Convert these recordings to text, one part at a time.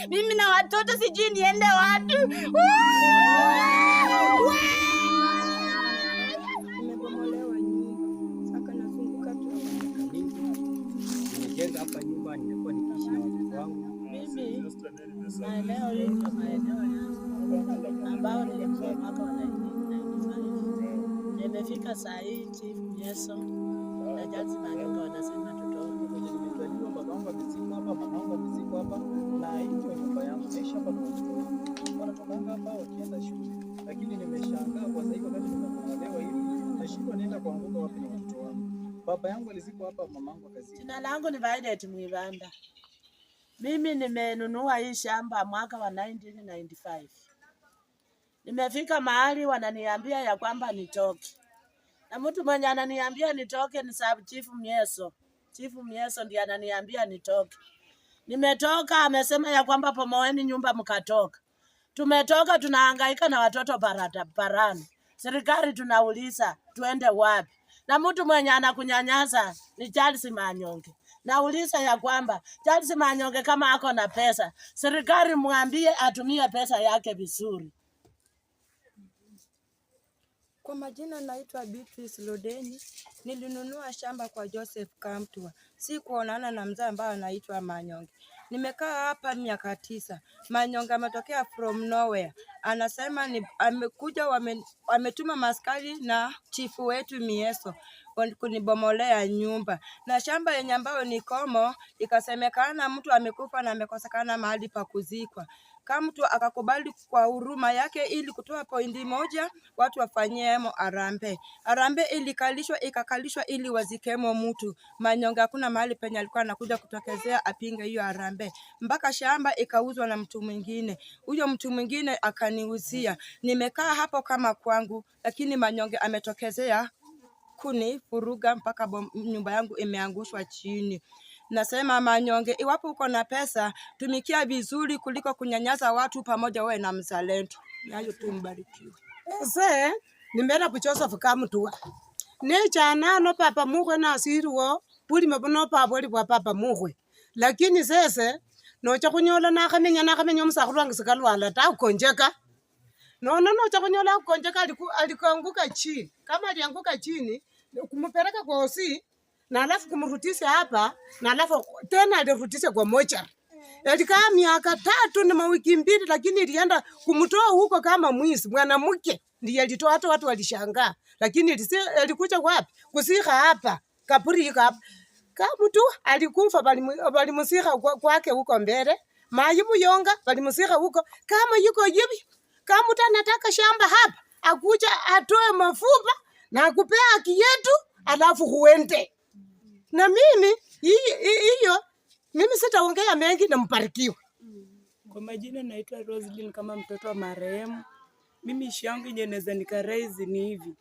Mimi na watoto sijui niende wapi. Nimebomolewa nyumba, sasa nazunguka tu. Mingi nimejenga hapa nyumba, nimekuwa nikiishi na watoto wangu. Mimi maeneo hii ndio maeneo yangu ambao nilikuwa mwaka wa 1995. Nimefika saa hii Chief Mieso na Charles Manyonge wanasema tutoke. Kwenye nimezaliwa, babangu amezikwa hapa, mamangu amezikwa hapa, na hii ndio nyumba yangu. Naishi hapa na watoto wangu, wanatokanga hapa wakienda shule, lakini nimeshangaa kwa sasa hivi wakati nimebomolewa hivi, nashindwa naenda kuanguka wapi na watoto wangu. Baba yangu alizikwa hapa, mamangu akazikwa. Jina langu ni Violet Mwivanda. Mimi nimenunua hii shamba mwaka wa 1995. Nimefika mahali wananiambia ya kwamba nitoke, na mtu mwenye ananiambia nitoke ni Sub Chief Mieso. Chief Mieso ndiye ananiambia nitoke. Nimetoka, amesema ya kwamba pomoeni nyumba mkatoka. Tumetoka tunahangaika na watoto barabarani. Serikali tunauliza tuende wapi? Na mtu mwenye anakunyanyasa ni Charles Manyonge. Nauliza ya kwamba Charles Manyonge kama ako na pesa, serikali mwambie atumie pesa yake vizuri. Kwa majina naitwa Beatrice Lodeni. Nilinunua shamba kwa Joseph Kamtua, si kuonana na mzee ambaye anaitwa Manyonge. Nimekaa hapa miaka 9. Manyonge ametokea from nowhere, anasema ni amekuja, wametuma maskari na chifu wetu Mieso kunibomolea nyumba na shamba yenye ambayo ni komo, ikasemekana mtu amekufa na amekosekana mahali pa kuzikwa. Kama mtu akakubali kwa huruma yake ili kutoa pointi 1 watu wafanyiemo harambee. Harambee ilikalishwa ikakalishwa ili wazikemo mtu. Manyonge hakuna mahali penye alikuwa anakuja kutokezea apinge hiyo harambee, mpaka shamba ikauzwa na mtu mwingine. Huyo mtu mwingine akaniuzia. Nimekaa hapo kama kwangu, lakini Manyonge ametokezea kunivuruga mpaka nyumba yangu imeangushwa chini. Nasema Manyonge, iwapo uko na pesa tumikia vizuri kuliko kunyanyasa watu pamoja wewe na mzalendo. Ni hayo tu, mbarikiwe. Ese nimbera Joseph Kamutua nechanano papa mukhwe nasiliwo bulime buno papa bwa papa mukhwe, lakini sese nocha khunyola nakhamenya nakhamenya omusakhulu wange sikalwala ta akonjeka nono nocha khunyola akonjeka alikanguka chini kama alianguka chini kumupeleka kwa hosi na alafu kumrutisha hapa na alafu tena alirudisha kwa mochari. Alikaa miaka 3 na mawiki 2, lakini ilienda kumtoa huko kama mwizi. Mwanamke ndiye alitoa, hata watu walishangaa, lakini alikuja wapi? Kusikha hapa kaburi iko hapa. Kama mtu alikufa walimusikha kwake huko mbele, mayi muyonga walimusikha huko. Kama yuko hivi, kama mtu anataka shamba hapa akuja atoe mafupa na akupea haki yetu, alafu huende na mimi hiyo mimi sitaongea mengi na mbarikiwe. Kwa majina naitwa Roslyn kama mtoto wa marehemu. Mimi issue yangu yenye naweza nikaraise ni hivi.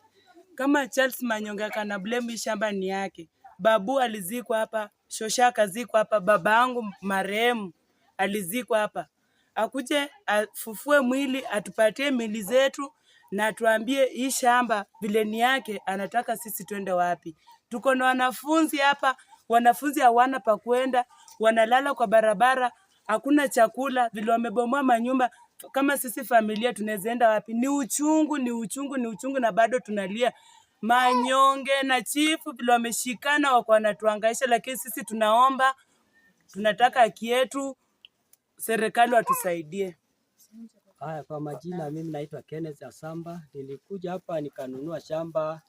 Kama Charles Manyonge akana blame hii shamba ni yake. Babu alizikwa hapa, shosha akazikwa hapa, baba yangu marehemu alizikwa hapa. Akuje afufue mwili atupatie mili zetu na atuambie hii shamba vile ni yake, anataka sisi twende wapi. Tuko na wanafunzi hapa, wanafunzi hawana pa kwenda, wanalala kwa barabara, hakuna chakula, vile wamebomoa manyumba. Kama sisi familia tunaweza enda wapi? Ni uchungu, ni uchungu, ni uchungu, na bado tunalia. Manyonge na chifu vile wameshikana wako wanatuhangaisha, lakini sisi tunaomba, tunataka haki yetu, serikali watusaidie. Haya, kwa majina mimi naitwa Kenneth Asamba. Nilikuja hapa nikanunua shamba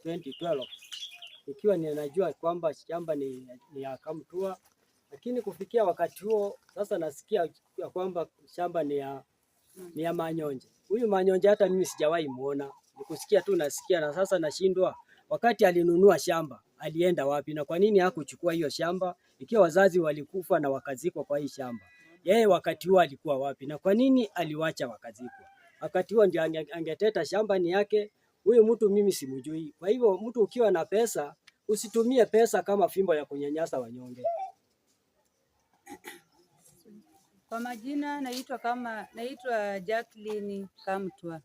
2012 nikiwa ninajua kwamba shamba ni ya Kamtua, lakini kufikia wakati huo sasa nasikia ya kwamba shamba ni ya Manyonje. Huyu Manyonje hata mimi sijawahi muona, nikusikia tu nasikia, na sasa nashindwa wakati alinunua shamba alienda wapi na kwa nini hakuchukua hiyo shamba ikiwa wazazi walikufa na wakazikwa kwa hii shamba? Yeye wakati huo alikuwa wapi na kwa nini aliwacha wakazikwa? Wakati huo ndio angeteta shamba ni yake. Huyu mtu mimi simjui. Kwa hivyo mtu ukiwa na pesa usitumie pesa kama fimbo ya kunyanyasa wanyonge. Kwa majina naitwa Jacqueline Kamtwa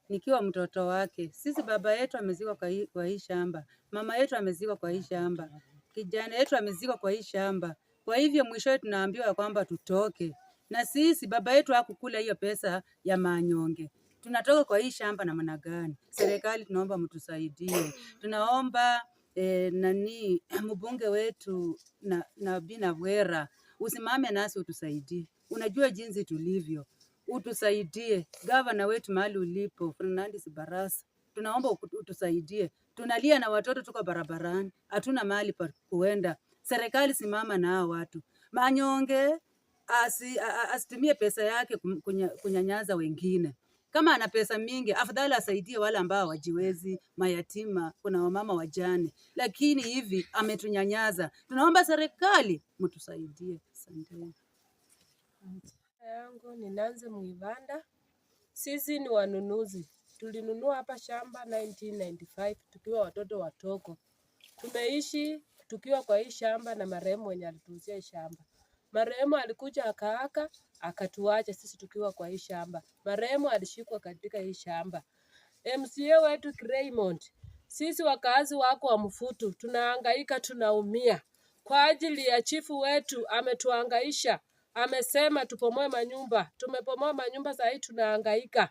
nikiwa mtoto wake. Sisi baba yetu amezikwa kwa hii shamba, mama yetu amezikwa kwa hii shamba, kijana yetu amezikwa kwa hii shamba. Kwa hivyo mwishowe tunaambiwa kwamba tutoke. Na sisi baba yetu hakukula hiyo pesa ya Manyonge. Tunatoka kwa hii shamba namna gani? Serikali tunaomba mtusaidie. Tunaomba nani mbunge wetu na Nabwera usimame nasi utusaidie. Unajua jinsi tulivyo, utusaidie. Gavana wetu mahali ulipo, Fernandes Barasa, tunaomba utusaidie. Tunalia na watoto, tuko barabarani, hatuna mahali pa kuenda. Serikali simama na hao watu. Manyonge asitumie pesa yake kunyanyaza wengine. Kama ana pesa mingi, afadhali asaidie wale ambao hawajiwezi, mayatima, kuna wamama wajane. Lakini hivi ametunyanyaza. Tunaomba serikali mtusaidie. Asante. Yangu ni Nancy Mwivanda. Sisi ni wanunuzi. Tulinunua hapa shamba 1995 tukiwa watoto watoko. Tumeishi tukiwa kwa hii shamba na marehemu mwenye alituuzia hii shamba. Marehemu alikuja akaaka akatuacha sisi tukiwa kwa hii shamba. Marehemu alishikwa katika hii shamba. MCA wetu Raymond, sisi wakazi wako wa Mfutu tunahangaika, tunaumia kwa ajili ya chifu wetu. Ametuhangaisha, amesema tupomoe manyumba. Tumepomoa manyumba, saa hii tunahangaika.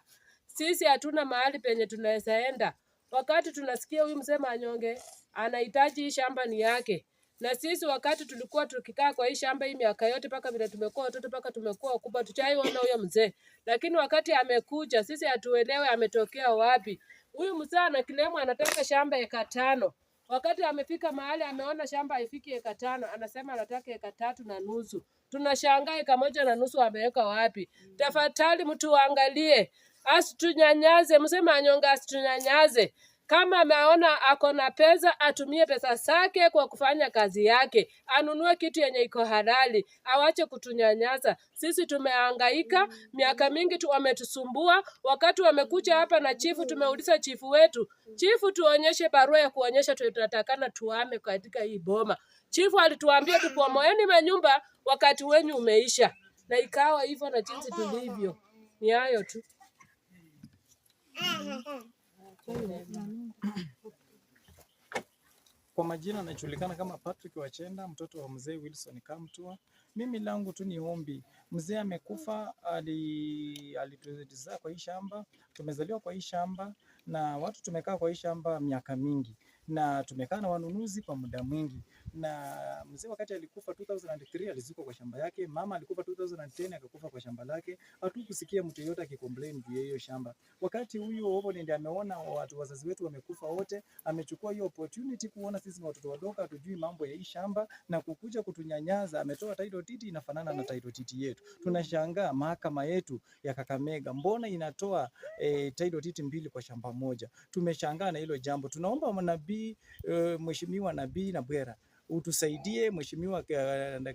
Sisi hatuna mahali penye tunaweza enda. Wakati tunasikia huyu mzee Manyonge anahitaji hii shamba ni yake, na sisi wakati tulikuwa tukikaa kwa hii shamba hii miaka yote mpaka vile tumekuwa watoto mpaka tumekuwa wakubwa, tuchaiona huyo mzee. Lakini wakati amekuja, sisi hatuelewe ametokea wapi. Huyu mzee ana kilemo anataka shamba eka 5. Wakati amefika mahali ameona shamba haifiki eka 5, anasema anataka eka 3.5. Tunashangaa eka 1.5 ameweka wapi? Tafadhali mtu angalie, asitunyanyaze. Mzee Manyonge asitunyanyaze. Kama ameona ako na pesa, atumie pesa zake kwa kufanya kazi yake, anunue kitu yenye iko halali, awache kutunyanyaza. Sisi tumehangaika miaka mingi tu, wametusumbua. Wakati wamekuja hapa na chifu, tumeuliza chifu wetu, chifu tuonyeshe barua ya kuonyesha tunatakana tuame katika hii boma. Chifu alituambia tupomoeni manyumba wakati wenyu umeisha, na ikawa hivyo na jinsi tulivyo. Ni hayo tu. Kwa majina anajulikana kama Patrick Wachenda, mtoto wa mzee Wilson Kamtua. Mimi langu tu ni ombi. Mzee amekufa, alituzaa kwa hii shamba, tumezaliwa kwa hii shamba na watu tumekaa kwa hii shamba miaka mingi na tumekaa na wanunuzi kwa muda mwingi. Na mzee wakati alikufa 2003 alizikwa kwa shamba yake, mama alikufa 2010 akakufa kwa shamba lake. Hatukusikia mtu yeyote akicomplain juu ya hiyo shamba. Wakati huyu opponent ameona watu wazazi wetu wamekufa wote, amechukua hiyo opportunity kuona sisi ni watoto wadogo hatujui mambo ya hii shamba na kukuja kutunyanyaza. Ametoa title deed inafanana na title deed yetu. Tunashangaa mahakama yetu ya Kakamega mbona inatoa title deed mbili kwa shamba moja. Tumeshangaa na hilo jambo. Tunaomba nabii Mheshimiwa Nabii Nabwera utusaidie, Mheshimiwa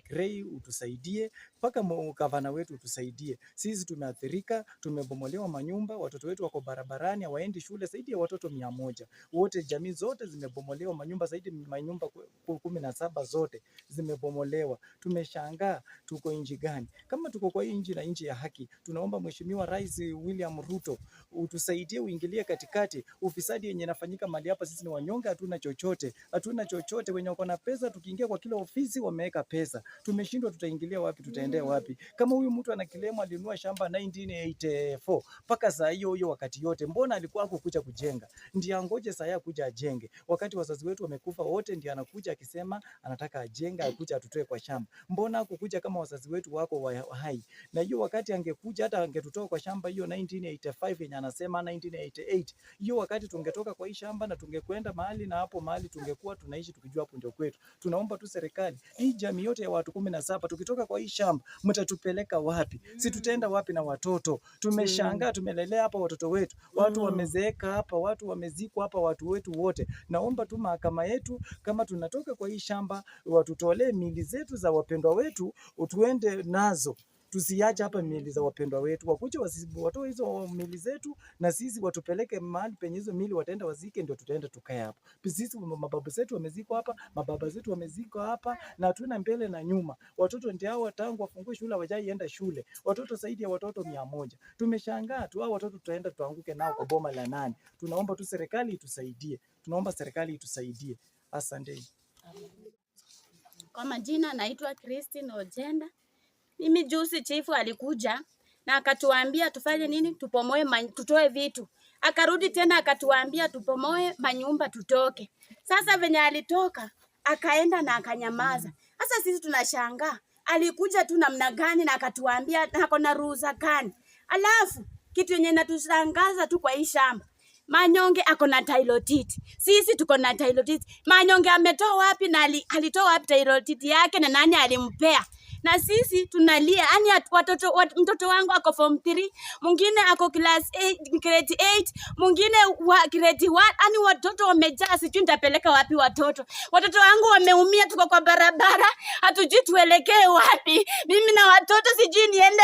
Gray utusaidie, mpaka gavana wetu utusaidie. Sisi tumeathirika, tumebomolewa manyumba, watoto wetu wako barabarani hawaendi shule, zaidi ya watoto 100 wote, jamii zote zimebomolewa manyumba, zaidi manyumba 17 zote zimebomolewa. Tumeshangaa tuko nchi gani? Kama tuko kwa hii nchi na nchi ya haki, tunaomba Mheshimiwa Rais William Ruto utusaidie, uingilie katikati ufisadi yenye inafanyika mahali hapa. Sisi ni wanyonge, hatuna chochote, hatuna chochote. Wenye wako na pesa, tukiingia kwa kila ofisi wameweka pesa, tumeshindwa, tutaingilia wapi? Tutaendea wapi? Kama huyu mtu ana kilemo alinunua shamba 1984 mpaka saa hiyo hiyo wakati yote, mbona alikuwa hakukuja kujenga? Ndiye angoje saa ya kuja ajenge, wakati wazazi wetu wamekufa wote, ndiye anakuja akisema anataka ajenge, akuja atutoe kwa shamba. Mbona hakukuja kama wazazi wetu wako hai? Na hiyo wakati angekuja, hata angetutoa kwa shamba hiyo 1985 yenye anasema 1988, hiyo wakati tungetoka kwa hii shamba na tungekwenda mahali, na hapo mahali tungekuwa tunaishi tukijua hapo ndio kwetu. Tunaomba tu serikali, hii jamii yote ya watu 17 tukitoka kwa hii shamba mtatupeleka wapi? Si tutaenda wapi na watoto? Tumeshangaa, tumelelea hapa watoto wetu, watu wamezeeka hapa, watu wamezikwa hapa, watu wetu wote. Naomba tu mahakama yetu, kama tunatoka kwa hii shamba, watutolee mili zetu za wapendwa wetu, tuende nazo. Tusiache hapa miili za wapendwa wetu, wakuje watoe hizo miili zetu na sisi watupeleke mahali penye hizo miili wataenda wazike, ndio tutaenda tukae hapo. Sisi mababu zetu wamezikwa hapa, mababa zetu wamezikwa hapa, na hatuna mbele na nyuma. Watoto ndio hao tangu wafungue shule hawajaienda shule, watoto zaidi ya watoto 100. Tumeshangaa tu hao watoto tutaenda tuanguke nao kwa boma la nani? Tunaomba tu serikali itusaidie, tunaomba serikali itusaidie. Asante. Kwa majina naitwa Christine Ojenda. Mimi juzi chifu alikuja na akatuambia tufanye nini, tupomoe tutoe vitu. Akarudi tena akatuambia tupomoe manyumba tutoke. Sasa venye alitoka akaenda na akanyamaza. Sasa sisi tunashangaa alikuja tu namna gani na akatuambia ako na ruhusa gani? Alafu kitu yenye inatushangaza tu kwa hii shamba, Manyonge ako na title deed. Sisi tuko na title deed. Manyonge ametoa wapi na alitoa wapi title deed yake na nani alimpea? Na sisi tunalia, yani watoto mtoto wangu ako form 3, mwingine ako class 8, grade 8, mwingine wa grade 1. Yani watoto wamejaa, sijui nitapeleka wapi watoto. Watoto wangu wameumia, tuko kwa barabara, hatujui tuelekee wapi. Mimi na watoto sijui niende